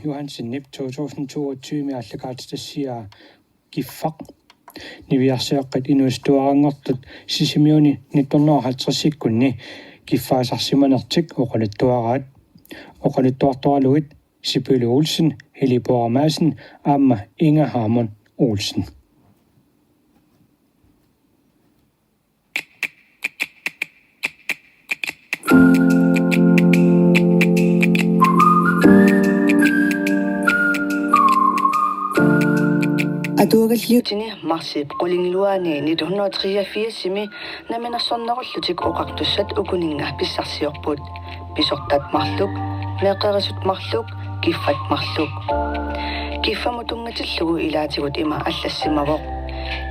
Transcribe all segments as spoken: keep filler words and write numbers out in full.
Johansenip to tusind toogtyve aallakaatitassiaa Kiffaq niviarsiaqqat inuusuttuaranngortut Sisimiuni nitten hundrede og halvtredsikkunni kiffaasarsimanertik oqaluttuaraat. Oqaluttuartoralugit Sipili Olsen, Helle Bora Madsen aamma Inger Harmon Olsen. Atuagalliutini marsip qulingiluaani nitten hundrede og treogfirsimi namminersornerullutik oqartussat ukuninnga pissarsiorput: pisortat marluk, meeqqerisut marluk, kiffat marluk. Kiffamut tunngatillugu ilaatigut ima allassimavoq: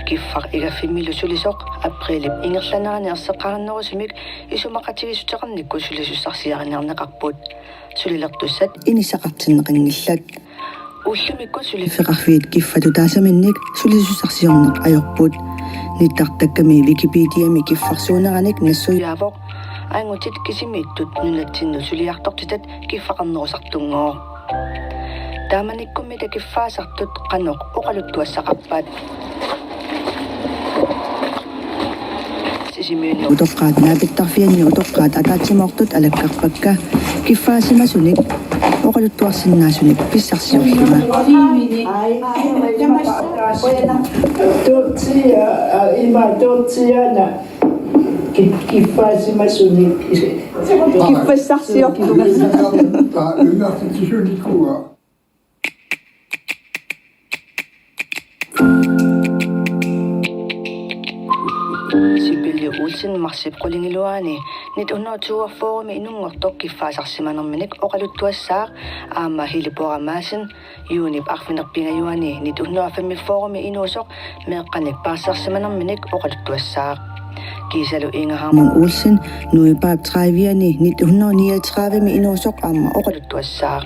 Kiffaq igaffimmilu sulisoq aprilip ingerlanerani erseqqarinnerusumik isumaqatigiissuteqarnikkut sulisussarsiariniarneqarput. Sulilertussat inissaqartinneqanngillat. Ullumikkut suliffeqarfiit kiffatut taasaminnik sulisussarsiorneq ajorput. Nittartakkami Wikipediami kiffarsuuneranik nassuiaavoq, angutit kisimiittut nunatsinnut suliartortitat kiffaqarnerusartunngooq. Taamanikkummi takiffaasartut qanoq oqaluttuassaqarpat? Sisimiuni utoqqaat naapittarfianni utoqqaat ataatsimoortut alakkarpakka kiffaasimasunik oqaluttuarsinnaasunik pissarsiorlunga. Tuutsia, ima tuutsiana ki-, kiffaassimasunik. Kiffassarsiorlunga. Taa ymmärtitsisunikua. Sipili Olsen marsip qulingiluaani nitten hundrede og toogfyrremi inunngortoq kiffaasarsimanerminik oqaluttuassaaq, aamma Helle Bora Madsen juunip arfineq-pingajuani nitten hundrede og femogfyrremi inuusoq meeqqanik paarsisarsimanerminik oqaluttuassaaq. Kiisalu Inger Harmon Olsen nuipaap trediviani nitten hundrede og niogtredivemi inuusoq aamma oqaluttuassaaq.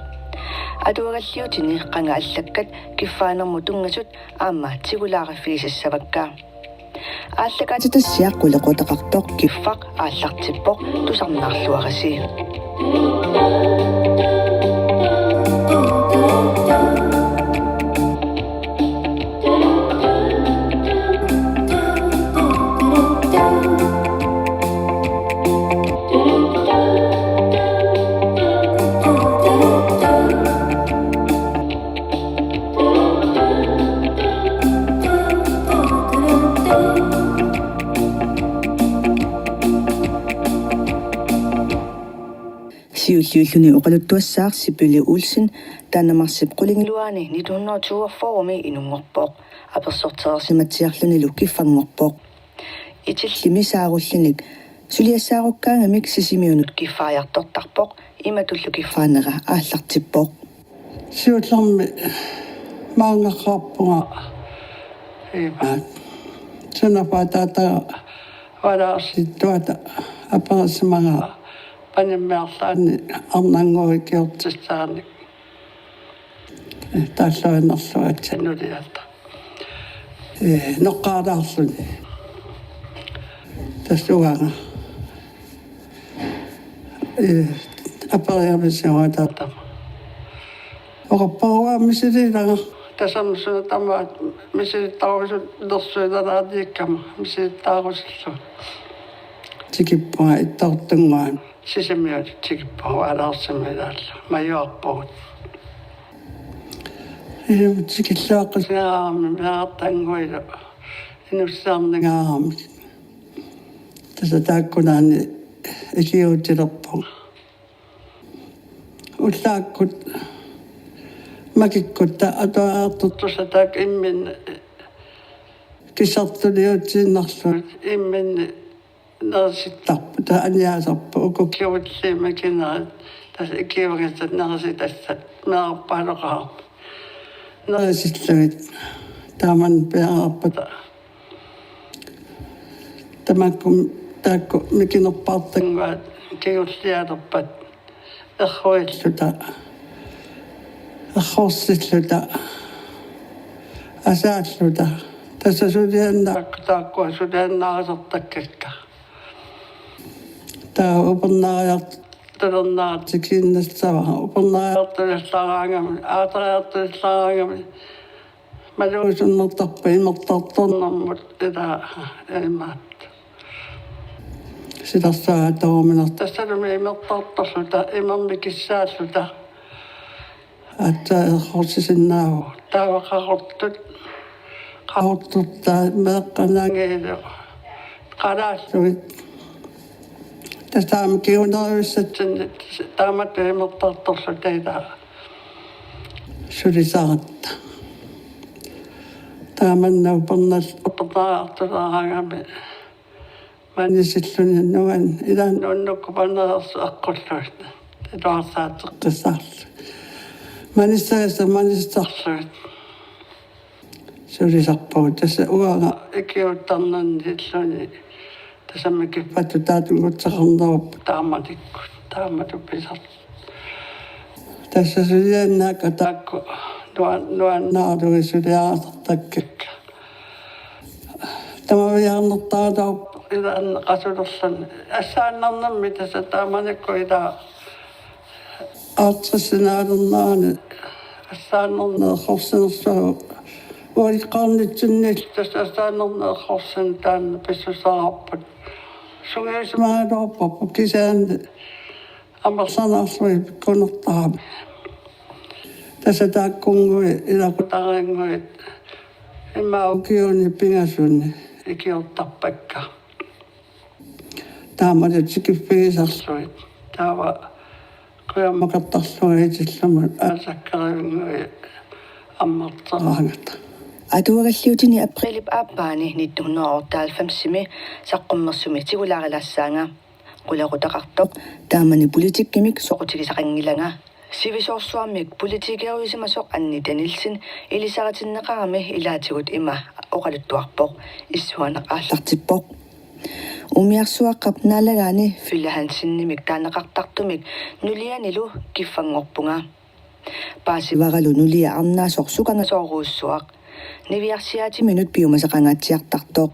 Atuagalliutini qanga allakkat kiffaanermut tunngasut aamma tigulaariffigisassappakka. Aallakaatitassiaq qulequtaqartoq Kiffaq aallartippoq, tusarnaarluarisi. Siulliulluni oqaluttuassaaq Sipili Olsen, taanna marsip qulingiluaani nitten hundrede og toogfyrremi inunngorpoq. Apersortereersimatsiarlunilu kiffanngorpoq. Itillimi saarullunik suliassaarukkaangamik Sisimiunut kiffaajartortarpoq, imatullu kiffaanera aallartippoq. Siullermik maanngarrarpunga imaat. Sunapa taata ualaarsittuata aperisimagara panimmi arlaanni arnannguit ikiortissaanik. Taalluinnarluatsinnuliata. Ee, noqqaalaarluni. Tassa uanga. Ee, aperiarisiuataatama. Oqarpara uanga misiliilanga. Tassami suna tamaat misilittarusulersuilalaatiikkama misilittarusullu. Tikippunga ittoortunnguamik. Sisimiut tikippunga ualaarsimilaarlu. Majuarpugut. Iu tikilluaqqisigaarami meerartannguilu. Inussiarningaaramik. Tassa taakkununnga ikiuutilerpunga. Ullaakkut makikkutta atuariartortussat taakku imminnut kisartuliutsiinnarlugit imminnut nerisittarput, taava aniaasarput uku kivulliit makinerit, tassa ikiugassat nerisitassat meerarpaaloqaarput. Nerisillugit taamani piareerpata. Tamakku taakku mikinerpaartannguat kigullialerpat erruilluta, errorsilluta, asaalluta. Tassa suliannaakku taakkua suliannaarisartakkakka. Taava upernaariartut Tikiinnassavara, upernaajartulillaaraangami, aatariartulillaaraangami. Malugisunnertarpa imertartornermut ila imaat. Silarsaatooruminerta. Tassalumi imertartorluta, imermik kissaalluta. Aatsaat errorsisinnaavoq. Taava qaqortut. Qaqortut taava meeqqanangiilu. Qalaallugit. Tassa aamma kingunerivissatsinni taamatut imertartorluta ila sulisaratta. Taamanna upernal-, upernaajartulaaraangami manisilluni nuan ilan unnukkut paneersoq eqqullugit. Iluarsaateqqissaarlugit. Manissagassat manissarlugit. Sulisarpagut tassa uanga ikiuuttarnanni illuni. Tassami kiffattut taatungutseqarnerup taamanikkut. Taamatut pisar. Tassa suliannaakka taakku nuan-, nuannaarlugit suliarisartakkakka. Tamaviaarnertaartoq ilaanneqasulerluni. Assaannarnermi tassa taamanikkut ila aartrissinaalernerani assaannarneq errorsinersuaq ualiqqaarnitsinni tassa assaannarneq errorsineq taanna pissuseqarput. Sungiusimagaluarparput kisianni amerlanerlugit pikkunartarami. Tassa taakkunnguit ilaqutariinnguit immaqa ukiuni pingasuni ikiortarpakka. Taamalu tikiffigisarlugit. Taava qujammukartarlugit itillumi aasakkaruinnguit ammarteraangata. Atuagalliutini aprilip aappaani nitten hundrede og otteoghalvfemsimi saqqummersumi tigulaarilaassaanga. Qulequtaqartoq taamani politikkimik soqutigisaqanngilanga. Sivisoorsuarmik politikeruisimasoq Anita Nielsen ilisaritinneqarami ilaatigut ima oqaluttuarpoq, issuaneq aallartippoq. Umiarsuaqqap naalagaani Fille Hansenimik taaneqartartumik nulianilu kiffanngorpunga. Paasivaralu nulia arnaasoq sukangasoorujussuaq. Niviarsiaatiminut piumasaqangaatsiartartoq.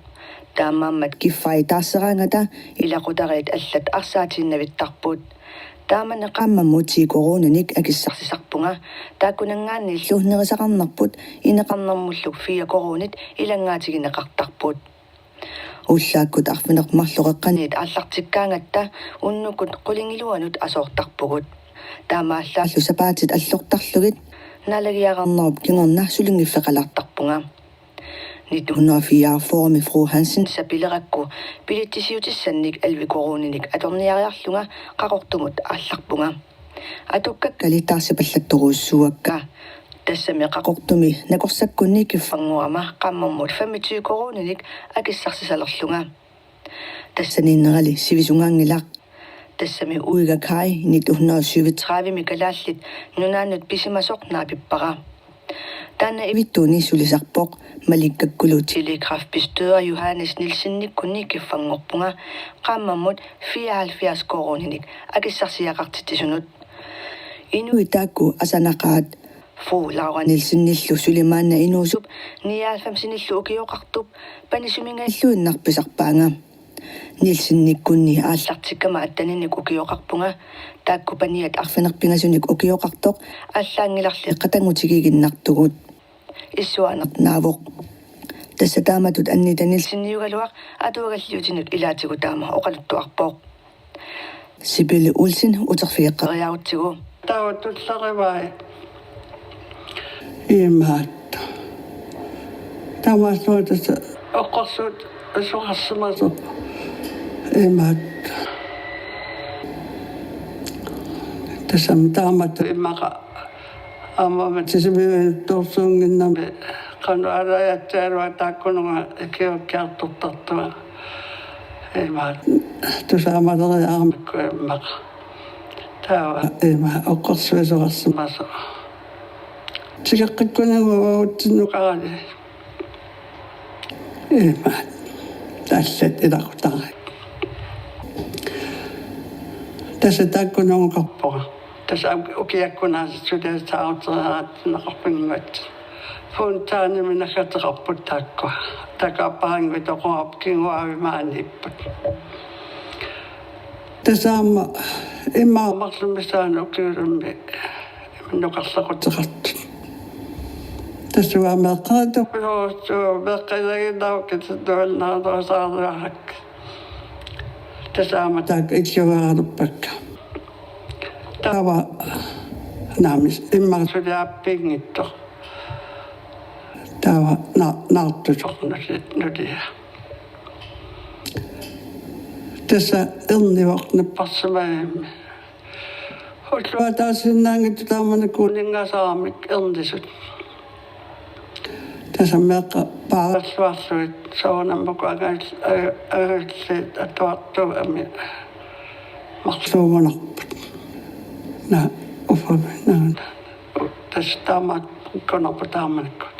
Taamaammat kiffai taarseraangata ilaqutariit allat arsaatiinnavittarput. Taamani qaammammut ti koruuninik akissarsisarpunga. Taakkunanngaanniillu nerisaqarnerput ineqarnermullu fire koruunit ilanngaatigineqartarput. Ullaakkut arfineq-marluk eqqaniit aallartikkaangatta unnukkut qulingiluanut asoortarpugut. Taamaallaallu sapaatit allortarlugit naalagiaqqarnerup kingorna sulinngiffeqalaartarpunga. Nitten hundrede og fireogfyrre-mi Fru Hansen sapilerakku bilitsisiutissannik elleve koruuninik atorniariarlunga Qaqortumut aallarpunga. Atukkakka taarsipallattorujussuuakka. Tassami Qaqortumi nakorsakkunni kiffanngorama qaammammut femogtyve koruuninik akissarsisalerlunga. Tassaniinnerali sivisungaanngilaq. Tassami Uiga Kai nitten hundrede og syvogtredive-mi Kalaallit Nunaannut pisimasoq naapippara. Taanna ivittuuni sulisarpoq. Malikkakkulu telegrafbestøder Johannes Nielsenikkunni kiffanngorpunga qaammammut fireoghalvfjerds koruuninik akissarsiaqartitsisunut. Inuit taakku asanaqaat. Fru Laura Nielsenillu suli maanna inuusup nioghalvfemsinillu ukioqartup panisumingajalluinnaq pisarpaanga. Nielsenikkunni aallartikkama atteninik ukioqarpunga, taakku paniat arfineq-pingasunik ukioqartoq allaanngilarli qatanngutigiiginnartugut. Issuaneq naavoq. Tassa taamatut Anita Nielseniugaluaq atuagalliutinut ilaatigut taama oqaluttuarpoq. Sibille Olsen uterfigeqqeriarutsigu. Taava tullerivai. Imaattoq. Taamaassuaq tassa oqarsuut isoqarsimasoq. Imaattoq. Tassami taamatut immaqa aamma matsisimivinuttorsuunnginnami qanoq aalajatsiarua taakkununnga ikiuukkiartortartunga. Imaattoq tusaamaleriaramikku immaqa. Taava ima oqarsuisoqarsimasoq. Tigeqqikkunnagooq uagutsinnut qarali. Ima. Tallat ilaqutariit. Tassa taakkununnga oqarpunga. Tassa ukiakkunaasiit suliassaarutereeratsinnaqarfinnguatsinnut. Fontanemi naggateqarput taakku. Taakku apparinguit oqarput kinguaavi maaniipput. Tasaama immaqa marlummi saanut ukiulummi nukarlequtseqartut. Tassa uanga meeqqeritu. Joo, joo, meeqqerilaginnaakkit nuannaarnerusaarniarakku. Tasaama taakku illuarnerpakka. Taava naamis immaqa suliaappiinngitsoq. Taava na-, naartusoq nuli-, nulia. Tassa ernivoq napparsimagami. Ulluataasinnaanngitsoq taamanikkut uninngasaramik ernisut. Tassa meeqqat paaralluarlugit soorunami uku angal-, a-, angalliit atuartuugami marluugunarput. Naa, uffami, naa. Tassa taamaakkunarpoq taamanikkut.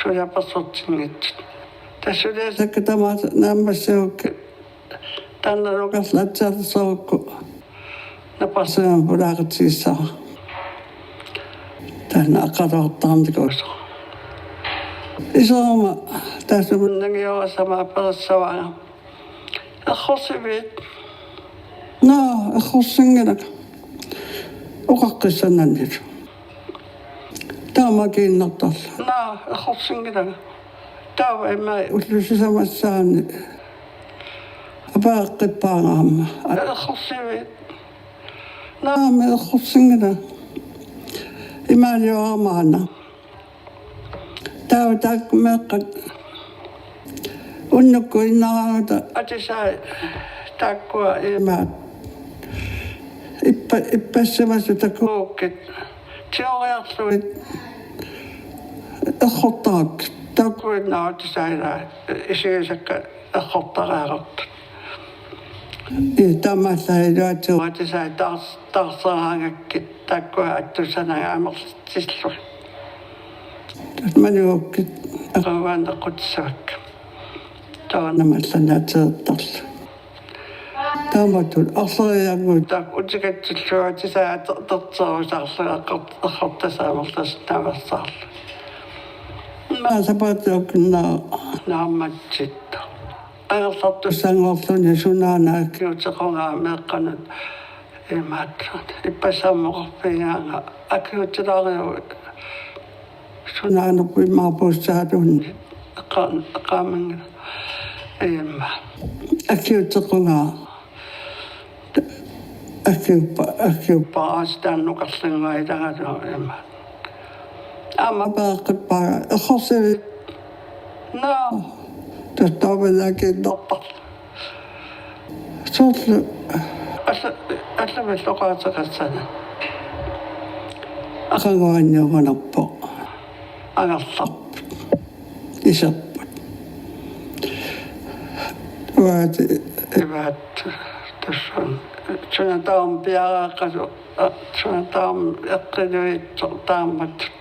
Suliapersortinngitsut. Tassa suliassakka tamaasa naammassigukkit. Taanna nukarlequtseqartoq. Napparsimagama pulaaqatigissavara. Taanna aqqaluartarnikuusoq. Iseruma taassuma nangiorasama aperissavara. Errorsiviit? Naa, errorsinngilanga. Oqaqqissanannilu. Taama akiinnartarlunga. Naa, errorsinngilanga. Taava immaqa ullut sisamassaanni apeqqippaanga aamma. Errorsiviit? Naamik, errorsinngilanga. Imaaliorama aana. Taava taakku meeqqat unnukkut innaraangatta atisai taakkua imaat. Ippa-, ippassimasut takuukkit. Tigoriarlugit errortarakkit. Taakkuinnaat atisai isigisakka errortariaqartut. Ii, taamaallaat iluatigut atisai taars-, taarseraangakkit taakkua attussanagit amerlatitillu. Tassa manugukkit aqaguaannequtissavakka. Taava namallanaatilertarlu. Taamatut arleriagut taakku utikatsillugu atisai ater-, aterterusaarlugit error-, errortassaamerlasinnaveersaarlugit. Maa sapaatip akunneranut naammatsittoq. Angerlartussanngorluni sunaana akiutequnga meeqqanut imaattoq. Ippassaammat oqarfigaanga akiutilaariaruk sunaanerput immaqa puussaaluunniit eqqa-, eqqaamanngilaq. Immaqa akiutequnga. Akiuppa-, akiuppa-, aasiit taanna nukarlinnguaq ilagaluaruma. Aamma apeqqippaa errorsiviit? Naa. Tassa taamaallaat akiinnartarlunga. Soorlu. Alla-, allamillu oqaaseqassananga. Aqaguaanniugunarpoq. Angerlarput. Iserput. Uagut imaattoq tassa. Suna taama piareeqqasoq, suna taama eqqiluitsoq taamatut.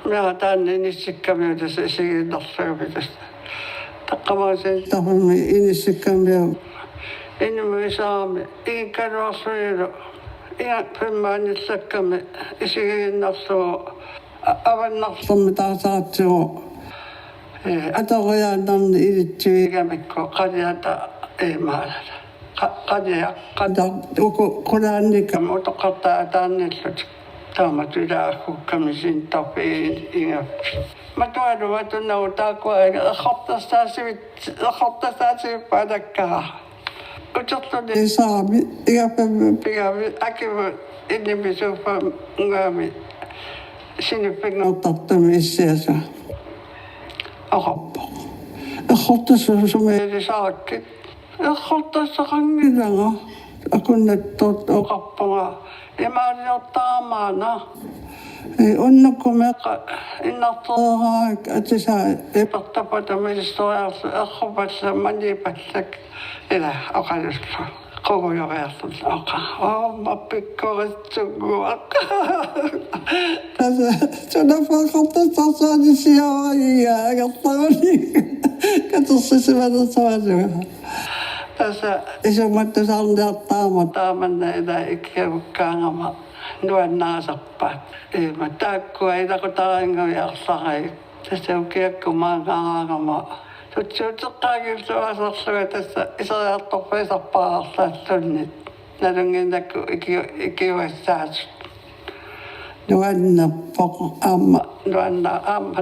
Mia taanna inissikkamiuk tassa isigiinnarlugami tassa. Taqqamaasin taffami inissikkamiuk. Inummut isarami ingikkaluarlunilu. Ingammik pimmaanerlakkami isigiinnarlugu. A-, avannarlermi taasaratsigu. Ee, atoriaannarneq ilitsivigamikku qaliata imaallata. Qa-, qalia-, qata-, uku qulaannikkami utoqqartaat ataannillutik. Taamatut ilaaggukkami sintorpigit ingammik. Matualu matunnagu taakkua errortassaasivit-, errortassaasivippaat takkara. Uterluni isarami, igaffimmi pigami, akimut inimisuuffanngami siniffinngortartumi issiasunga. Oqarpoq: Errortassaasumiilisarakkit? Errortassaqanngilanga, akunnattoq, oqarpunga. Imaaliortarama aana. Ee, unnukkut meeqqat innartereeraangakkit atisai ipertappata misissuiarlu errupallak manippallak. Ila oqalullunga. Qugujoriarlunga oqa-. Aamma pikkorissunnguaq. Tassa sunaaffa errortassarsuanissisiaariga angerlaruni. Katersisimanersuarlunga. Tassa isummattusaarniartarama taamanna ila ikiavukkaangama nuannaasarpaat. Ima taakkua ilaqutariinnguit arlaat. Tassa ukiakkut maangaaraangama tutsiuteqqaanngilluinnarlunga tassa iseriartorfigisarpara arlaalluni. Nalunnginnakku iki-, ikiuassaasut. Nuannerpoq aamma. Nuanna-, aamma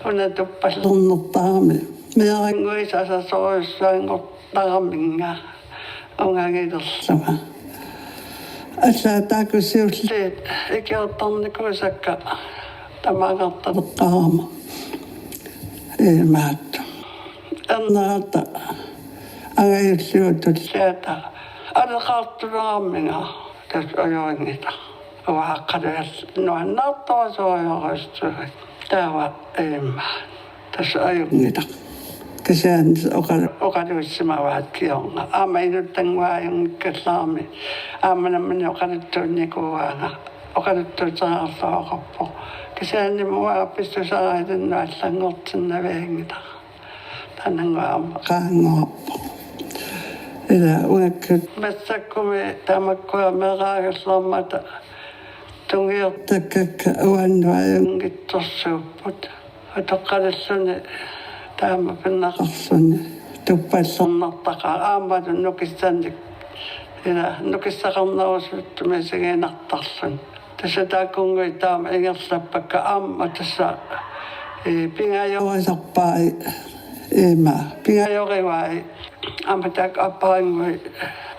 una tuppallernertarami. Meerannguisa asasorujussuanngortaraminnga ungagilerlunga. Allaat taakku siulliit ikiortarnikuusakka tamaangartaleqqaarama. Imaattoq. Ernerata angajulliuttut siata. Aleqaartuleraminnga tassa ajunngilaq. Uaqqalual nuannaartorujussuuvoq. Taava imma. Tassa ajunngilaq. Kisianni oqal-, oqaluussimavaat kingorna. Aamma inuttannguaq ajunngikkallarami. Aamma nammineq oqaluttuunnikuuaanga. Oqaluttuuteqarluaqarpoq. Kisianni uanga pissusara ilinnut allanngortinnavianngilaq. Taannannguaq aamma qaanngorpoq. Ila uakkut. Massakkumi tamakkua meeraagallarmata tungiortakkakka uannut ajunngitsorsuupput. Utoqqalilluni taama pinnaqarluni tuppallernartaqaaq aammalu nukissannik. Ila nukissaqarnerusuttumik isigiinnartarluni. Tassa taakkunnguit taama ingerlappakka aamma tassa, ee, pingajorisarpai, ima, pingajorivai aamma taakku appaannguit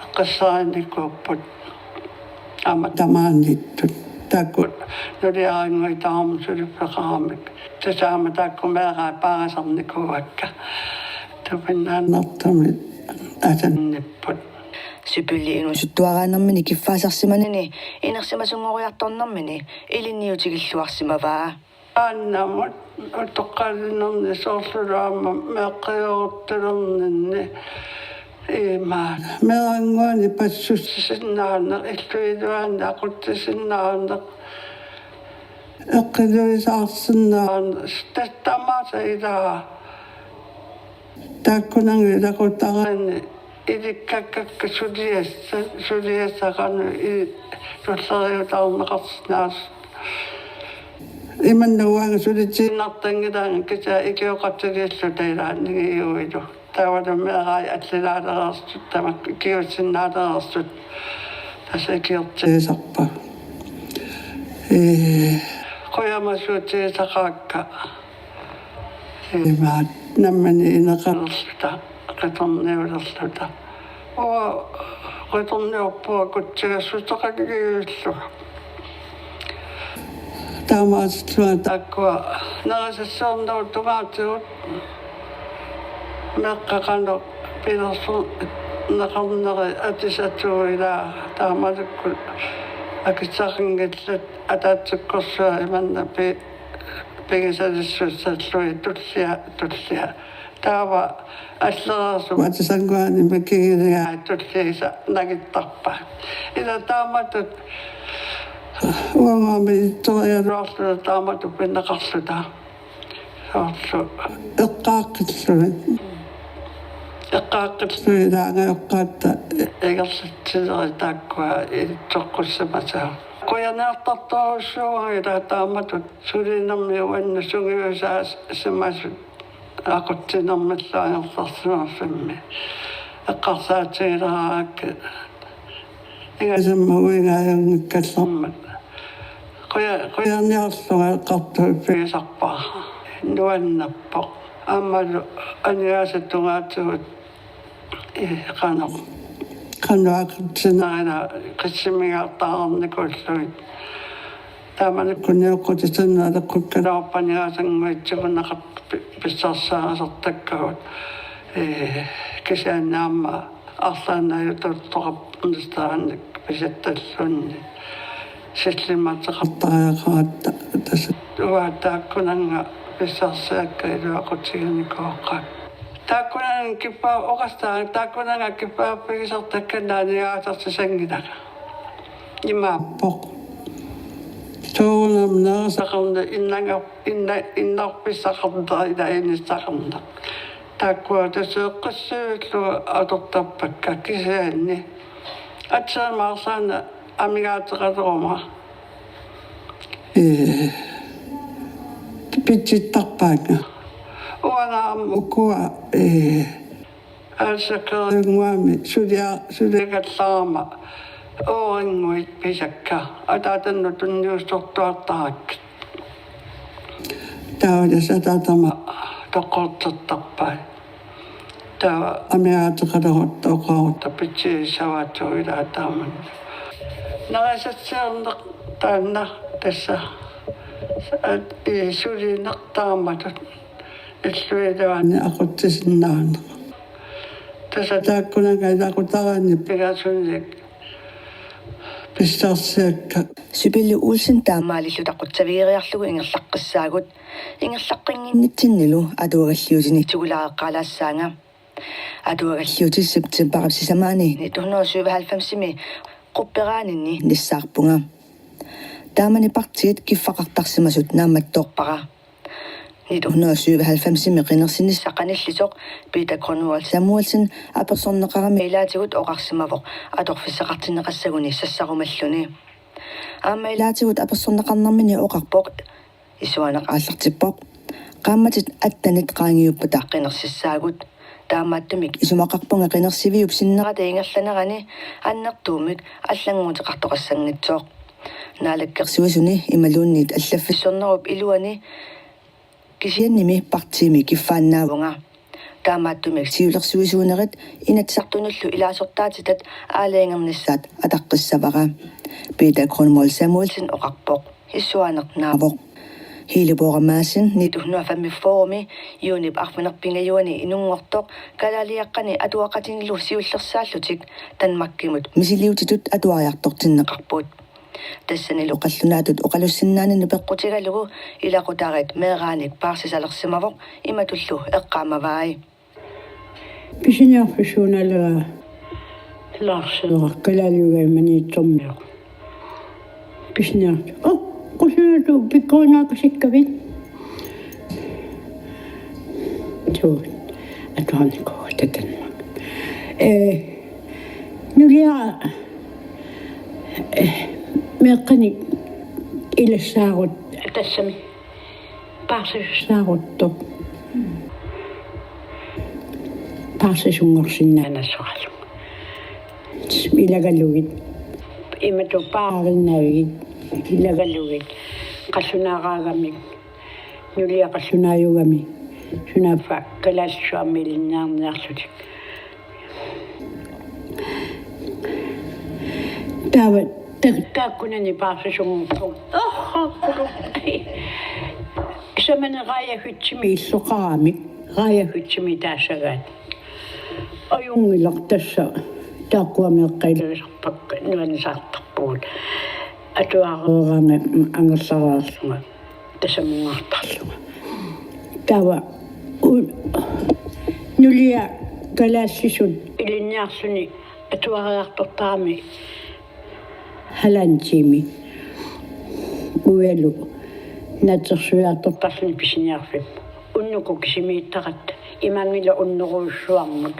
eqqissarinnikuupput. Aamma tamaaniittut. Taakku nuliarinnguit tamarmik suliffeqaramik. Tassa aamma taakku meeraat paarisarnikuuakka. Tupinnaannartumik asannipput. Sipilli inuusuttuaraanermini kiffaasarsimanini inersimasunngoriartornermini ilinniutigiilluarsimavaa. Aannamut utoqqalinerni soorlulu aamma meeqqioruttulerninni ima. Meerannguani passussisinnaaneq, illup iluani aqutsisinnaaneq, eqqiluisaarsinnaaneq, tassa tamaasa ilaa. Taakkunannga ilaqutaraanni ilikkakkakka suliassa-, suliassaqarnut i-, tulleriiaarneqarsinnaasut. Imannak uanga sulitiinnartanngilaanga kisianni ikioqatigiilluta ilaannigiuilu. Taavalu meerai allilaareersut tamakku ikiussinnaareersut. Tassa ikiortigisarpagut. Ee, qujamasuutigisaqaakka. Imaat nammineq ineqalerluta, qitorniulerluta. Uanga qitorniorpunga akutsigassuteqanngilluinnarlunga. Taamaasillunga taakkua nerisassuarnerup tungaatigut meeqqat qanoq pilersorneqarneri atisatuut ilaa taamanikkut akissaqanngillat ataatsikkorsuaq imannak pi-, pigisalissussallugit tullia, tullia. Taava allereersut atisannguani mikigigaat tulliisa nagittarpaat. Ila taamatut uangaami ittorialuarluta taamatut pineqarluta. Soorlu eqqaaqqillugit. Eqqaaqqillugit ilaanga eqqaatta ingerlatsilerit taakkua ilitsoqqussimasaat. Qujanartartorujussuuara ilaa taamatut sulinermi uannut sungiusaasimasut aqutsinermillu angerlarsimaffimmi. Eqqarsaatigilaarakkit ingasammagit ajunngikkallarmat. Quja-, qujanarlunga eqqartuiffigisarpara. Nuannerpoq. Aammalu aningaasat tungaatigut, ee, qanoq. Qanoq aqutsinerina qissimigaartaarnikuullugit. Taamanikkut nioqqutissannut aleqqukkaluarpat aningaasannguit tiguneqartut pi-, pissarsiarisartakkagut. Ee, kisianni aamma arlaannaajutuluttoqarnissaannik pisattalluunniit. Sillimmateqartariaqaratta tassa. Uanga taakkunannga pissarsiakka iluaqutiginikuuakka. Taakkunannga kippaa oqassaanga, taakkunannga kippaaffigisartakkannik aningaasarsisanngilanga. Imaappoq. Soorunami nerisaqarneq innanga-, inna-, innarpissaqarneq ila inissaqarneq. Taakkua tassa eqqissillugit atortarpakka kisianni. Aatsaat aamma arlaannik amigaateqaleruma. Ee, pitsittarpaannga. Uanga aamma ukua, ee, Aasakerinnguami sulia suliagallarama oorinnguit pisakka ataatannut tunniussortuartarakkat. Taava tassa ataatama toqqortertarpai. Taava amiaateqalerutta oqarutta pitsiissavaatsuugilaataammat. Nerisassiorneq taanna tassa, at, i sulineq taamatut illuiluani aqutsisinnaaneq. Tassa taakkunannga ilaqutariinni pingasunik pissarsiakka. Sybille Olsen taamaalilluta qutsavigeriarlugu ingerlaqqissaagut. Ingerlaqqinnginnitsinnilu atuagalliutini tigulaareqqaalaassaanga. Atuagalliutit septembarip sisamaani nitten hundrede og syvoghalvfemsimi qupperaanninni nassaarpunga. Taamani partiit kiffaqartarsimasut naammattoorpara. Nitten hundrede og syvoghalvfemsimi qinersinissaq qanillisoq Peter Grønvold Samuelsen apersorneqarami ilaatigut oqarsimavoq atorfissaqartinneqassaguni sassarumalluni. Aamma ilaatigut apersorneqarnermini oqarpoq, Isuaneq aallartippoq: Qaammatit attenit qaangiuppata qinersissaagut. Taamaattumik isumaqarpunga qinersiviup sinnerata ingerlanerani annertuumik allannguuteqartoqassanngitsoq. Naalakkersuisuni imaluunniit allaffissornerup iluani kisiannimi partiimi kiffaannaavunga. Taamaattumik siulersuisuunerit Inatsisartunullu ilaasortaatitat aalajangernissaat ataqqissavara, Peter Grønvold Samuelsen oqarpoq. Isuaneq naavoq. Hele Borup Madsen nitten hundrede og femogfyrremi juunip arfineq-pingajuani inunngortoq kalaaliaqqani atuaqatinilu siullersaallutik Danmarkimut misiliutitut atuariartortinneqarput. Tassanilu qallunaatut oqalussinnaanini peqqutigalugu ilaqutariit meeraanik paarsisalersimavoq imatullu eqqaamavai: Pisiniarfik suunaluaa? Lars Henrik, kalaaliugami Maniitsormiut. Pisiniarfik: Oh, qusunut pikkorinaakasikkavit? Tuut atuarnikuuvugut tatanna. Eh, nulia, eh, meeqqanik ilassaarut. Tassami. Paarsisussaaruttoq. Paarsisunngorsinnaanasoralu. Ilagalugit. Imatut paarinnavigit. Ilagalugit. Qallunaaraagamik. Nulia qallunaajugami. Sunaaffa kalaallisut aamma ilinniarniarlutik. Taava tak-, taakkunani paarsisunngorpoq. Orraqqulu. Samani Raja Hyttemi illoqaramik. Raja Hyttemi taassagaat. Ajunngilaq tassa taakkua meeqqat ilagisarpakka nuannisaartarpugut. Atuareeraangat angerlareerlunga. Tasamungaartarlunga. Taava u-, nulia kalaallisut ilinniarluni atuariartortarami halvanden time. Uialu naatsorsuiartortarluni pisiniarfimmi. Unnukkut kisimiittaratta. Imaanngilaq unnerujussuarmut.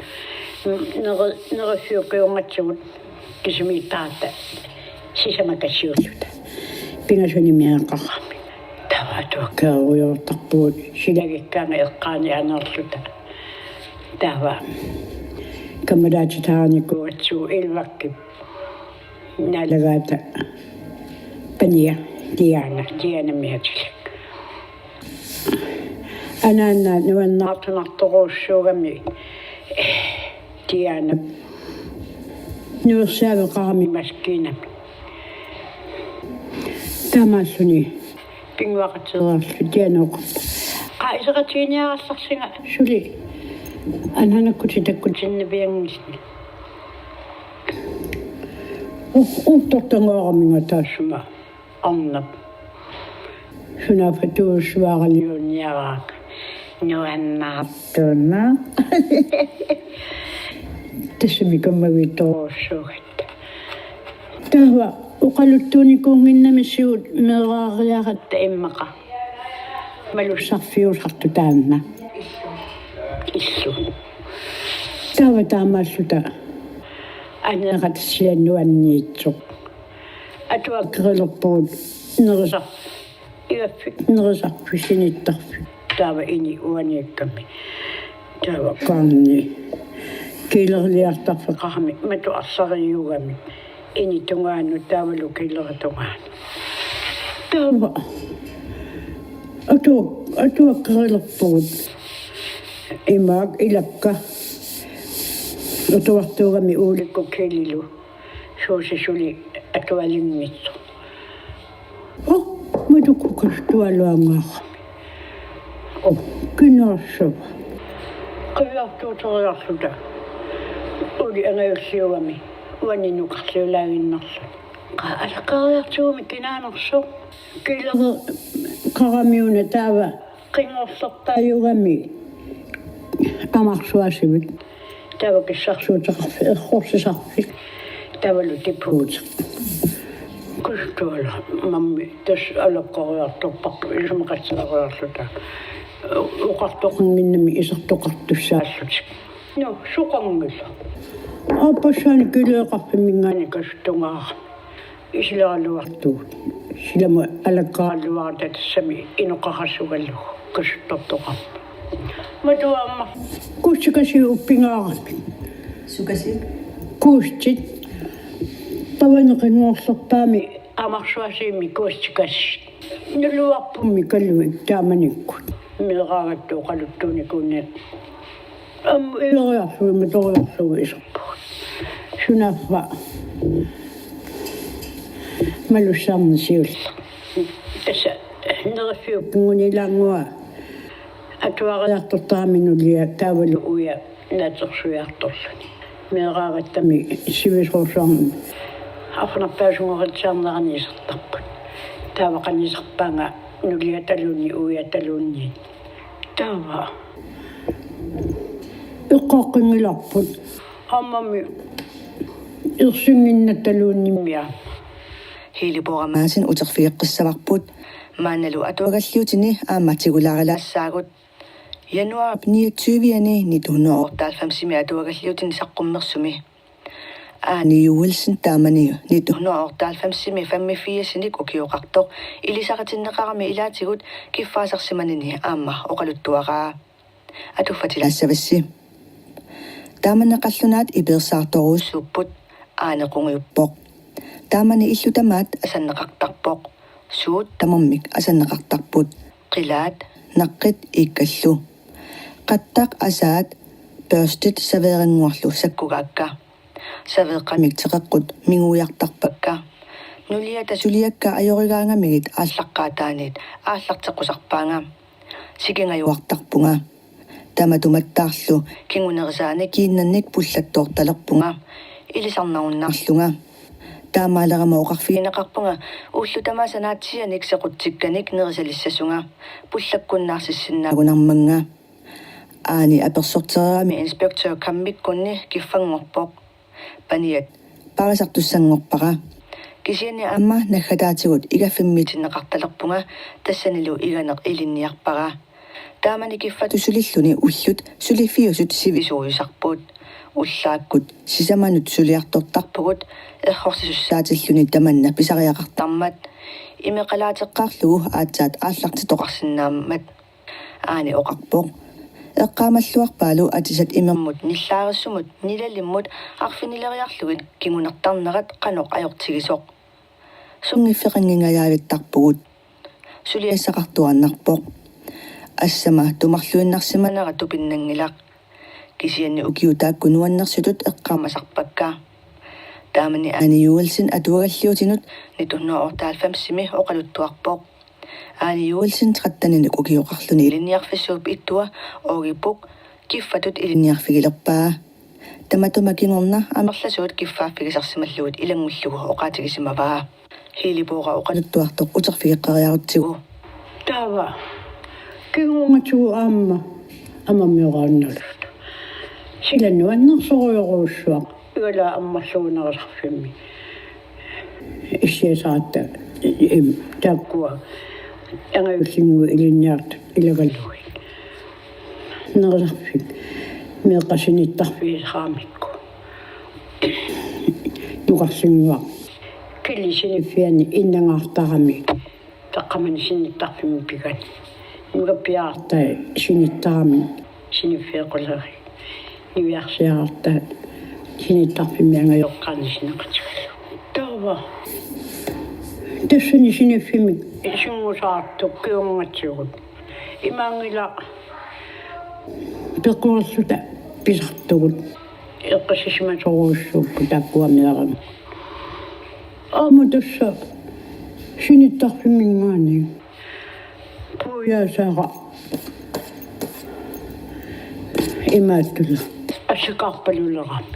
Neri-, nerissiukkiunngatsigut kisimiittaratta sisamat kassiulluta. Pingasunimi eqqaqqammi. Taava atuakkeerujoortarpugut silagikkaangat eqqaani aneerluta. Taava kammalaatitaarinikuugatsigu Ilvakkip naalagaata pania Diana, Dianami atilik. Anaana nuannaartunartorujussuugami Diana. Nuersaaveqarami maskiinami. Taamaalluni pinnguaqateerluta Diana oqarpoq: Qaa, iseqatiginiarallarsinga suli anaanakkut takkutinnavianngillat. U-, uuttortangooraminga taassuma. Arnap. Sunaaffa tuussuaraliunniaraanga. Nuannaartuna. Tassami kammaviittorujussuugatta. Taava oqaluttuunikuunnginnamisigut meeraariaratta immaqa. Malussarfiusartut taanna. Illu. Taava taamaalluta aneeqatissiannuanniitsoq. Atuakkerilerpugut nerisar-, igaffik nerisarfik sinittarfik. Taava ini uaniikkami. Taava kaarni. Kiileriliartarfeqarami matu arlariugami. Ini tungaanut taavalu kiileritungaanut. Taava. Atu-, atuakkerilerpugut. Imaak ilakka. Atuartuugami uulikkut kiililu. Suusi suli atualinngitsoq. Oh, matukkut kasutualuangaarami. Oh, kinaassava. Qiviartuuteriarluta. Uli angajulliugami. Uani nukarliulaaginnarluni. Qaa alaqqaariartigumi kinaanersoq. Kiilereqaramiuna taava. Qinngorlertaajuugami amarsuasivik. Taava kissarsuuteqarfik, errorsisarfik. Taavalu tipuuteq. Kasutualuarami tassa alaqqaariartorparput isumaqatigiiaarluta. Oqartoqannginnami isertoqartussaallutik. No, soqanngilaq. Aappassaani kiileeqarfimminngaanniit kasutungaarami. Isileraluartugut. Silami alaqqaaraluartut tassami inoqarasugalugu kasuttortoqarmat. Matuaamma. Kuustikasiit uppingaarami. Sukasiit? Kuustit. Pavani qinngorlerpaami amarsuasiimmi kuustikasiit. Naluarpummi kaluit taamanikkut. Meeraagatta oqaluttuunikuunneq. Aamma ileriarsuit matoriarsuit iserpugut. Sunaaffa malussaarneq siulleq. Tassa neriffiup kinnguniilaannguaq atuariartortarami nulia taavalu uia naatsorsuiartorluni. Meeraagattami sivisoorsuarmi. Arnarpaasunngoritsisarnerani isertarput. Taava qanoq iserpaanga nuliataluunniit uiataluunniit. Taava. Eqqaaqqinngillarput. Aammami ersinnginnattaluunniimmi aamma. Hili Bora Madsen uterfigeqqissavarput. Maannalu atuagalliutini aamma tigulaaralaassaagut. Januarip niogtyve-ani nitten hundrede og otteoghalvfems-imi atuagalliutini saqqummersumi. Aani Joelsen taamani nitten hundrede og otteoghalvfems-imi femogfirsinik ukioqartoq ilisaritinneqarami ilaatigut kiffaasarsimanini aamma oqaluttuaraa. Atuffatilaassavassi. Taamani qallunaat ipeersaartorujussuupput. Aani qungujuppoq. Taamani illut tamaat asanneqartarpoq. Suut tamarmik asanneqartarput. Qilaat, naqqit iikkallu. Qattaq, asaat, børstit saveerannguarlu sakkugaakka. Saveeqqamik teqeqqut minguiartarpakka. Nuliata suliakka ajorigaangamigit aallaqqaataaniit aallarteqqusarpaanga. Sikingajuartarpunga. Tamatumattaarlu kingunerisaanik kiinnannik pullattoortalerpunga. Ilisarnarunnaarlunga. Taamaalerama oqarfigineqarpunga ullut tamaasa naatsiianik sequtsikkanik nerisalissasunga. Pullakkunnaarsissinnaannginnama. Aani apersortereerami inspektør Kammikkunni kiffanngorpoq. Paniat parisartussanngorpara. Kisianni aamma naggataatigut igaffimmiitinneqartalerpunga tassanilu iganeq ilinniarpara. Taamani kiffatut sulilluni ullut suliffiusut sivisuujusarput. Ullaakkut sisamanut suliartortarpugut errorsisussaatilluni tamanna pisariaqartarmat. Imeqalaateqqaarlugu aatsaat aallartitoqarsinnaammat. Aani oqarpoq. Eqqaamalluarpaalu atisat imermut nillaarissumut nilalimmut arfinileriarlugit kingunertarnerat qanoq ajortigisoq. Sunngiffeqanngingajaavittarpugut. Suliassaqartuaannarpoq. Assama tumarluinnarsimanera tupinnanngilaq. Kisianni ukiut taakku nuannersutut eqqaamasarpakka. Taamani Aani Joelsen atuagalliutinut nitten hundrede og otteoghalvfems-imi oqaluttuarpoq. Aani Joelsen tretteninik ukioqarluni ilinniarfissuup ittua Aage Buch kiffatut ilinniarfigilerpaa. Tamatuma kingorna amerlasuut kiffaaffigisarsimallugit ilanngullugu oqaatigisimavaa. Hili Bora oqaluttuartoq uterfigeqqeriarutsigu. Taava. Kingornatigut aamma. Aamma mioraannalut. Sila nuannersorujorujussuaq. Igalaa ammarlugu nerisarfimmi. Issiasaratta im taakkua. Angajullinnguit ilinniartut ilagalugit. Nerisarfik. Meeqqat sinittarfigisaraamikku. Nukarlinnguaq. Kili siniffiani innangaartarami. Taqqamani sinittarfimmi pigani. Nukappiartai sinittarami. Siniffiit qulerit. Niviarsiarartaat sinittarfimmi angajoqqaani sineqatigalugu. Taava tassani siniffimmi isinngusartoq kingornatigut. Imaanngilaq peqquerluta pisartugut. Eqqissisimasorujussuupput taakkua meerannguit. Aamma tassa sinittarfimminngaanniit puiaasaara imaattullu assakaarpalulerami.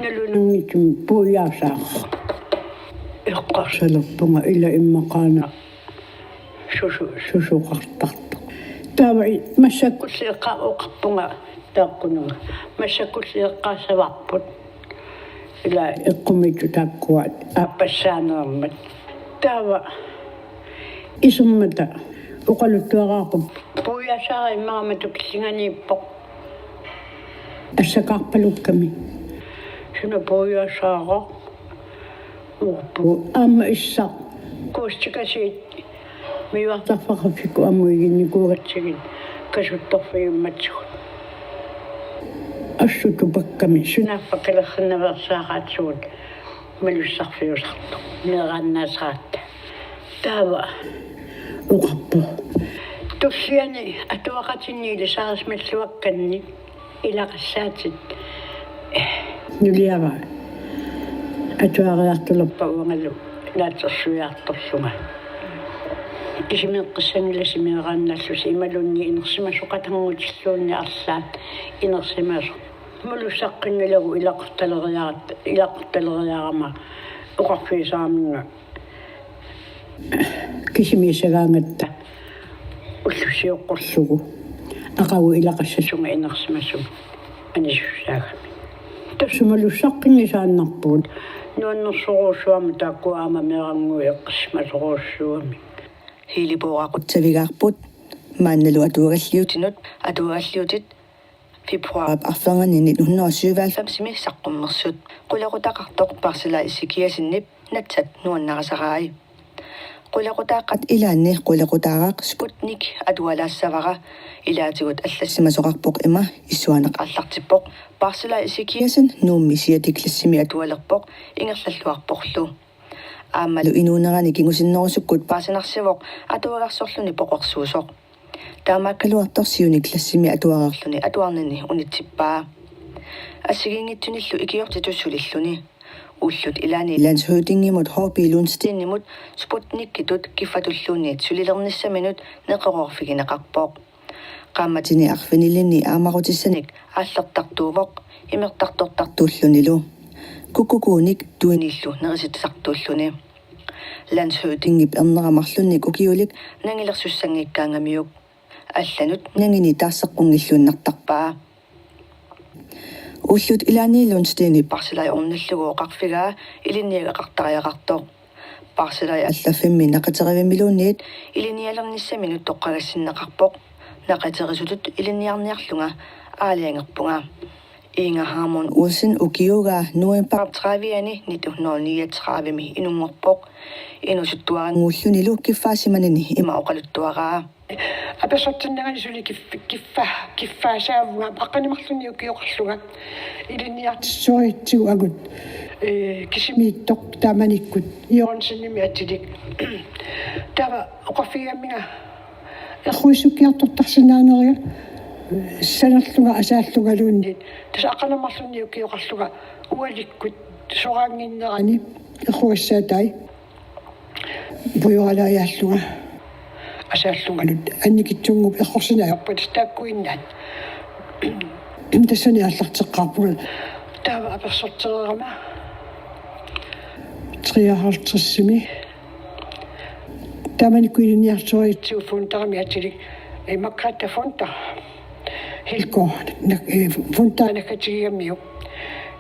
Nalunanngitsumik puiaasaara eqqarsalerpunga ila immaqaana susu-, susoqartartoq. Taava i-, massakkulli eqqa-, oqarpunga taakkununnga. Massakkulli eqqaassavarput. Ila eqqumiitsut taakkua aappassaaneermat. Taava isermata oqaluttuaraarput. Puiaasaara immaqa matukillinganiippoq. Assakaarpalukkami. Suna puiaasaara. Uuppu aamma issaq kuustikasiit miuartarfaqarfikkut aamma iginnikuugatsigit kasuttorfigiummatsigut. Assut tupakkami sunaaffa qilersinnaveersaaqaatsugut malussarfiusartoq meeraannaasaratta. Taava oqarpoq: Tulliani atuaqatinni ilisarisimalluakkanni ilaqassaatit. Nuliara atuariartulerpa uangalu naatsorsuiartorlunga. Kisimiiqqissanngilasi meeraannaallusi imaluunniit inersimasoqatanngutilluni arlaat inersimasoq. Malussaqqinngilagut ilaquttaleriarat-, ilaquttaleriarama oqarfigisaraminnga kisimiissagaangatta ullut sioqqullugu aqagu ilaqassasunga inersimasumik anisussaagami. Tassa malussaqqinngisaannarpugut. Nuannersorujussuarmik taakkua aamma meerannguit eqqissisimasorujussuugamik. Hili Boora qutsavigaarput maannalu atuagalliutinut, atuagalliutit februarip arfernganni nitten hundrede og syvoghalvfemsimi saqqummersut. Qulequtaqartoq Barsila Ezekiassenip natsat nuannarisarpai. Qulequtaaqqat ilaanni qulequtaaraq Sputnik atualaassavara. Ilaatigut allassimasoqarpoq ima issuaaneq aallartippoq. Barsila Ezekiassen Nuummi siate klassimi atualerpoq, ingerlalluarporlu. Aammalu inuunerani kingusinnerusukkut paasinarsivoq atuagarsorluni poqorsuusoq. Taamaakkaluartoq siuni klassimi atuareerluni atuarnini unitsippaa. Assigiinngitsunillu ikiortitut sulilluni. Ullut ilaanni landshøvdingimut H P Lundsteenimut Sputnikitut kiffatulluunniit sulilernissaminut neqeroorfigineqarpoq. Qaammatini arfinilinni aammarutissanik aallertartuuvoq imertartortartuullunilu. Kukkukuunik tuiniillu nerisitsisartuulluni. Landshøvdingip ernera marlunnik ukiulik nangilersussanngikkaangamiuk. Allanut nangini taasseqqunngilluinnartarpaa. Ullut ilaanni Lundsteenip Barsilai ornillugu oqarfigaa ilinniagaqartariaqartoq. Barsilai allaffimmi naqiterivimmiluunniit ilinnialernissaminut toqqagassinneqarpoq. Naqiterisutut ilinniarniarlunga aalajangerpunga. Inga Harmon Olsen ukiugaa novembarip tredive-ani nitten hundrede niogtredivemi inunngorpoq. Inuusuttuarannguullunilu kiffaasimanini ima oqaluttuaraa. Apersortinnagani suli kif-, kiffa-, kiffaasaavunga aqqaneq-marlunnik ukioqarlunga. Ilinniartitsisorigatsigu angut, ee, kisimiittoq taamanikkut Jørgensenimik atilik. Taava oqarfigigammiga erruissukkiartortarsinnaaneriga sanerlunga asaallungaluunniit. Tassa aqqaneq-marlunnik ukioqarlunga ualikkut soraannginnerani errugassaatai. Pujoralajaallunga asaallungalu annikitsunnguup errorsinnaajorpat taakkuinnaat. Tassani aallarteqqaarpunga. Taava apersortereerama treoghalvtredsimi. Taamanikkut ilinniartitsisorigatsigu Funderimik atilik, ee, Margrethe Funder. Hilko, nak-, ee, Funder nakkatigigamiuk.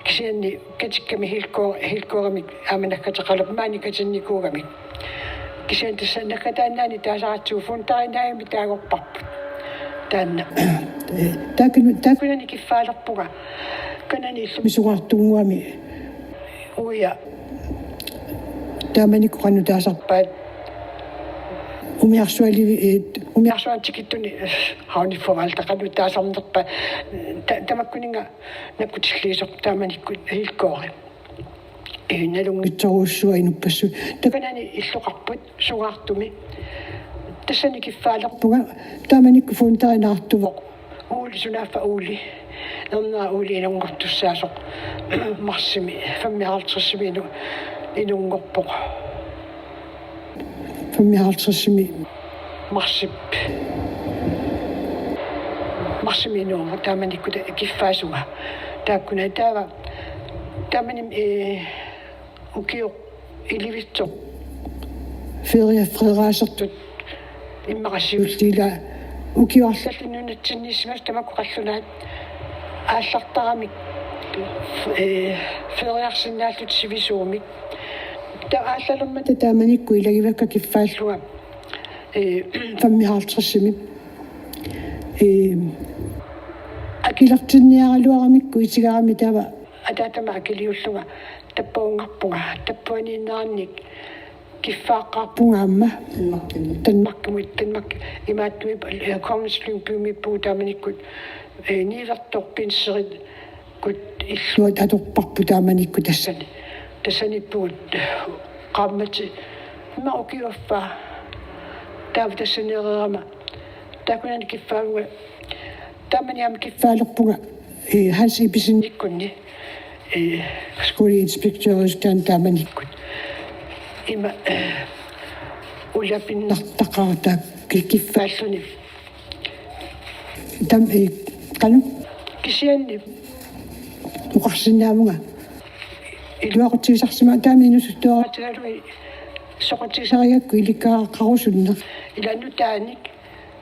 Kisianni katikkami Hilko, Hilkorimik aamma nakkateqalerpoq maani katinnikuugamik. Kisianni tassa nakkataannaani taasaratsigu Funderinnaagami taagorparput. Taanna. Ee, taakku-, taakkunani kiffaalerpunga. Kanani illumi sungaartunnguami. Uia. Taamanikkut qanoq taasarpaat. Umiarsualivi, eh, umiarsuantikittunik, eh, havnifforvaltaqalu taasarnerpa, eh, ta-, tamakkuninnga nakkutilliisoq taamanikkut vilkåri. Eh, nalunngitsorujussuaq inuppassuit. Takanani illoqarput Sungaartumi. Tassani kiffaalerpunga taamanikkut funderiinnaartuvoq. Uuli sunaaffa Uuli. Ernera Uuli inunngortussaasoq. Marsimi, femoghalvtredsimi inu-, inunngorpoq. Femoghalvtredsimi. Marsip. Marsimi inuuvoq taamanikkut kiffaasunga. Taakkuna taava. Taamani, eh, ukioq ilivitsoq. Ferie Frederiksenitut immaqa siulliit ilaa ukioq arlallit nunatsinniissimasut tamakku qallunaat aallartaramik, eh, feriarsinnaallutik sivisuumik. Taava aallalermata taamanikkut ilagivakka kiffaallunga, eh, femoghalvtredsimi. Eh, akilertinniaraluaramikku itigarami taava ataatama akiliullunga tappavungarpunga, tappaviinnerannik kiffaaqqaarpunga aamma. Danmarkimut. Danmarkimut, Danmark imaattumik, eh, Kongens Lyngbymiippugut taamanikkut, eh, niuertoq pinserikkut illuat atorparput taamanikkut tassani. Tassaniippugut, eh, qaammatit immaqa ukioq affaa taava tassaniireerama. Taakunani kiffaavunga. Taamani aamma kiffaalerpunga, eh, Hans Ibsenip ikkunni, eh, skoleinspektørisutaani taamanikkut. Ima, eh, ulapinnartaqarata ki-, kiffaalluni. Taam, eh, qanoq? Kisianni oqarsinnaavunga. Iluaqutsigisarsimapput taama inuusuttuaraatigalugit soqutigisarigakku ilikkagaqarusunneq. Ilaa nutaanik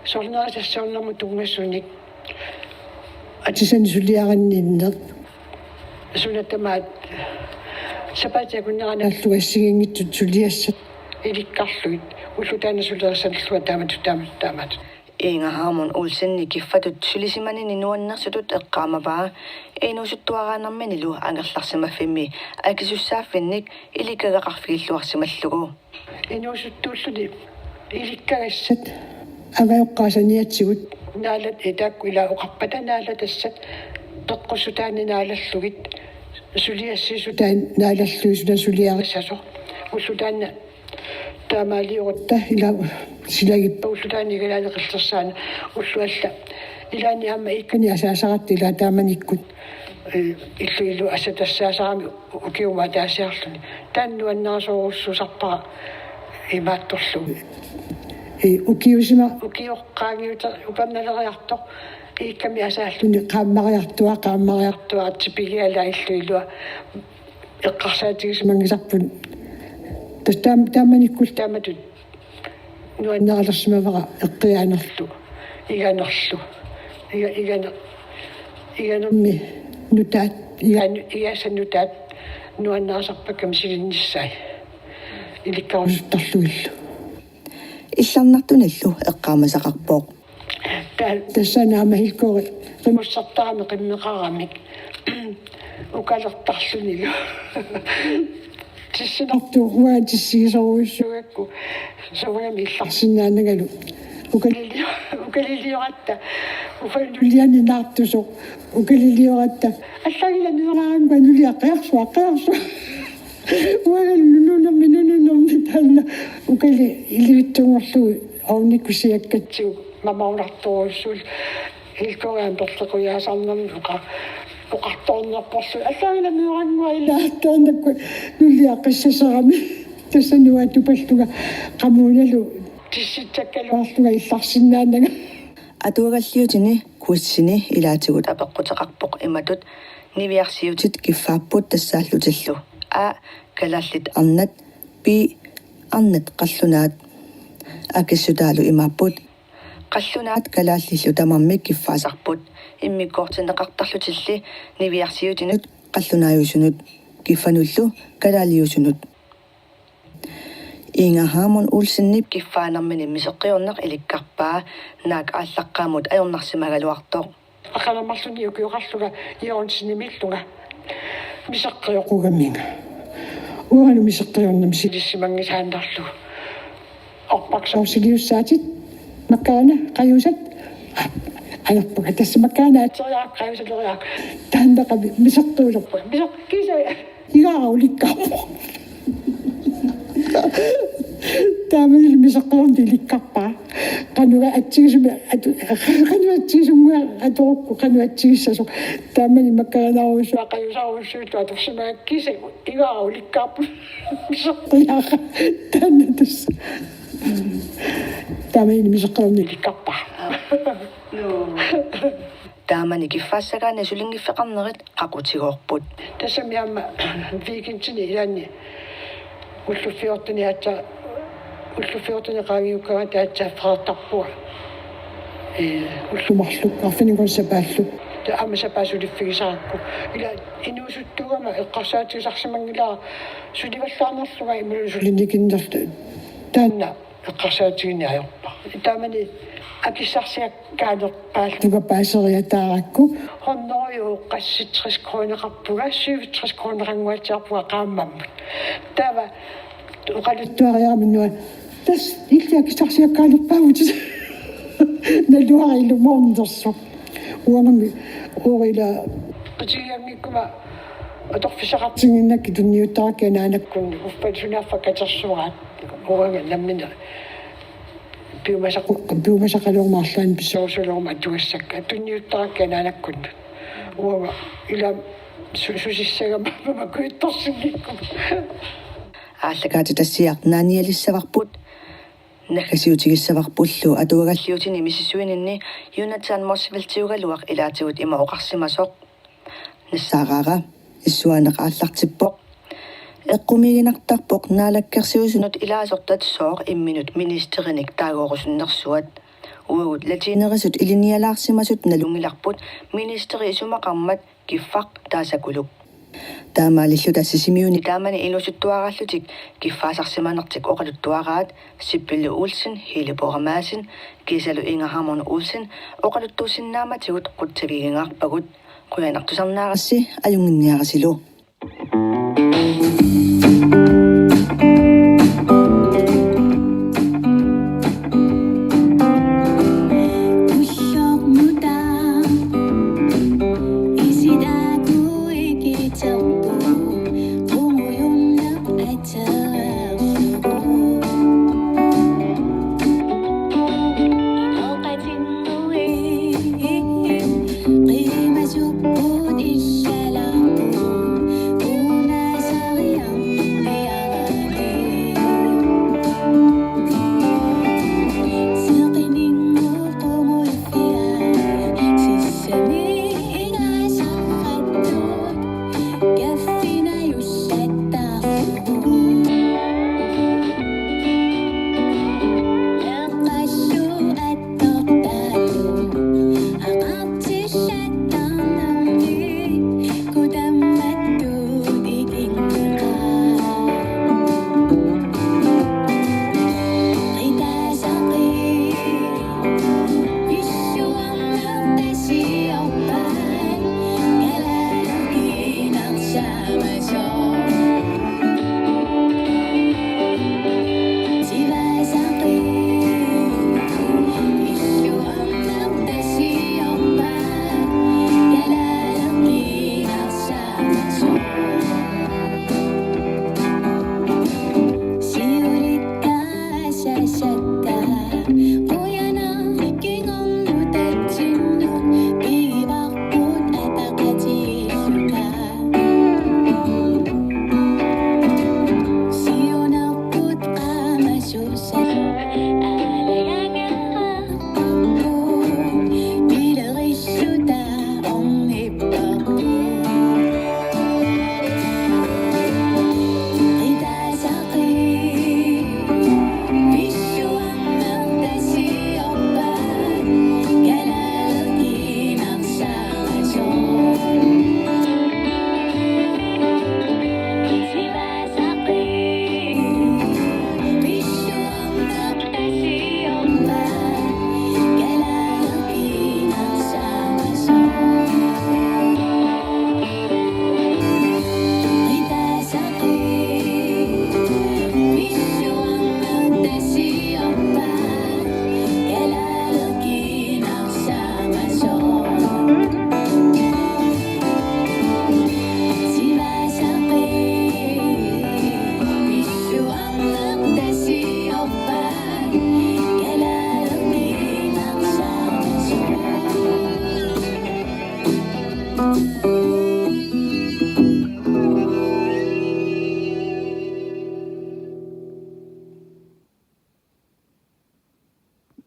soorlu nerisassiornermut tunngasunik. Atisanik suliarinninneq. Suna tamaat sapaatip akunnerani allugit assigiinngitsut suliassat ilikkarlugit. Ulloq taanna sulerissanillugu taamatut, taamatut, taamatut. Inger Harmon Olsenip kiffatut sulisimanini nuannersutut eqqaamavaa inuusuttuaraanerminilu angerlarsimaffimmi akisussaaffinnik ilikkagaqarfigilluarsimallugu. Inuusuttuulluni ilikkagassat avajoqqaat saniatigut. Naalat, eh, taakku ilaa oqarpata naalatassat peqqussutaanni naalallugit suliassiissutaanni naalallugit suna suliarissasoq. Ulloq taanna taamaaliorutta ilaa silagippa ulloq taanna igalaaneqillersaana ulloq alla. Ilaanni aamma iikkani asaasaratta ilaa taamanikkut, eh, illu illu asatassaasarami ukiumut ataasiarluni. Taanna nuannarisorujussuusarpara imaattorlugu. Eh, ukiusima ukioq qaangiuteq upernaleriartoq iikkami asaalluni qaammariartuaa, qaammariartuaa tipigialaa illu ilua eqqarsaatigisimanngitsarput. Tassa taam-, taamanikkullu taamatut nuanneralersimavara eqqiaanerlu, iganerlu, iga-, iganer-, iganermi nutaat, iga-, igaasa nutaat nuannarisarpakka misilinnissaat ilikkarusuttarlugillu. Illarnartunillu eqqaamasaqarpoq. Ta-, tassani aamma vilkåri qimussertarami qimmeqaramik ukalertarlunilu. Tissinartoq uanga tissigisorujussuugakku. Soorunami illarsinnaanangalu. Ukalili-, ukalilioratta. Ufanuliani naartusoq. Ukalilioratta. Allaanngilaq nuannaranngua nuliaq qiarsua, qiarsua. Uangalu nunuunermi, nunuunermi taanna. Ukali ilivitsunngorlugu ovnikkusiakkatsigu mamaunartorujussuullu. Vilkåri aamma perlequjaasarnermi oqa-, oqartoornerporlu. Allaanngilaq nuannaranngua ilaa taannakkua nuliaq qissaserami. Tassa nuattupallunga qamuunalu tissitsakkaluarlunga illarsinnaananga. Atuagalliutini quizini ilaatigut apeqquteqarpoq imatut: Niviarsiutit kiffaapput tassaallutillu? A, kalaallit arnat. B, arnat qallunaat. Akissutaalu imaapput: Qallunaat kalaallillu tamarmik kiffaasarput. Immikkoortinneqartarlutilli niviarsiutinut qallunaajusunut, kiffanullu kalaaliusunut. Inger Harmon Olsenip kiffaanermini miseqqiorneq ilikkarpaa naak aallaqqaammut ajornarsimagaluartoq. Aqalermarluni ukioqarlunga Jørgensenimiillunga miseqqioqqugaminga. Uangalu miseqqiorneq misilissimanngisaannarlugu. Orpaqsorsiliussaatit makkaana qajusat. Ajorpunga tassa makkaana ateriaq qajusaleriaq. Taanna qami miseqqiulerpunga. Miseq kisa igara ulikkaarpoq. Taamani miseqqiorneq ilikkarpaa. Qanoq atsigisumik atu-, qanoq atsigisunnguaq atorukku qanoq atsigissasoq. Taamani makkaanaarusu. Qajusarujussuit atorsimaat kisa igara ulikkaarput. Miseqqiaq. Taanna tassa. Taamani miseqqiorneq ilikkarpaa. Taamani kiffaassagaanni sulinngiffeqarnerit qaqutigoorput. Tassami aamma weekendini ilaanni ullut fjorten aatsaat, ullut fjorten qaangiukkaangat aatsaat feqartarpunga. Ee, ullut marluk arfininngooq sapaalluk. Taava aamma sapaat suliffigisarakku. Ila inuusuttuugama eqqarsaatigisarsimanngilara sulivallaarnerlunga imaluunniit sulinikinnerlunga. Taanna eqqarsaatigineq ajorpara. Taamani akissarsiakkaaleqaallunga paaseriataarakku. Hundrede og qassit tres kroneqarpunga, syvogtres kroneqanngaatsiarpunga qaammammut. Taava oqaluttuariaraminnua. Tassa illit akissarsiakkaalerpaavutit. Naluara ilumoornersoq. Uangami uorila. Qitigianngikkuma atorfissaqartinnginnakkit tunniuttarakkit anaanakkunni uffa sunaaffa katersugaat. Uanga nammineq piumasaq-, piumasaqaleruma arlaannik pissuusuleruma atugassakka. Tunniuttarakkit anaanakkunnut. Uanga ila su-, susissagama makujuttorsinngikkuma. Aallakaatitassiaq naanialissavarput. Naggasiutigissavarpullu atuagalliutini misissuininni Jonathan Motzfeldtiugaluaq ilaatigut ima oqarsimasoq. Nassaaraara issuaaneq aallartippoq. Eqqumiiginartarpoq naalakkersuisunut ilaasortat sooq imminut ministerinik taagoorusunnersuat. Uagut latiinerisut ilinnialaarsimasut nalunngilarput ministeri isumaqarmat kiffaq taasakuluk. Taamaalilluta Sisimiuni taamani inuusuttuaraallutik kiffaasarsimanertik oqaluttuaraat Sipilu Olsen, Helle Borg Madsen, kiisalu Inger Hammond Olsen oqaluttuussinnaamatigut qutsavigigaarpagut. Qujanartusarnaarassi, ajunnginniarisilu.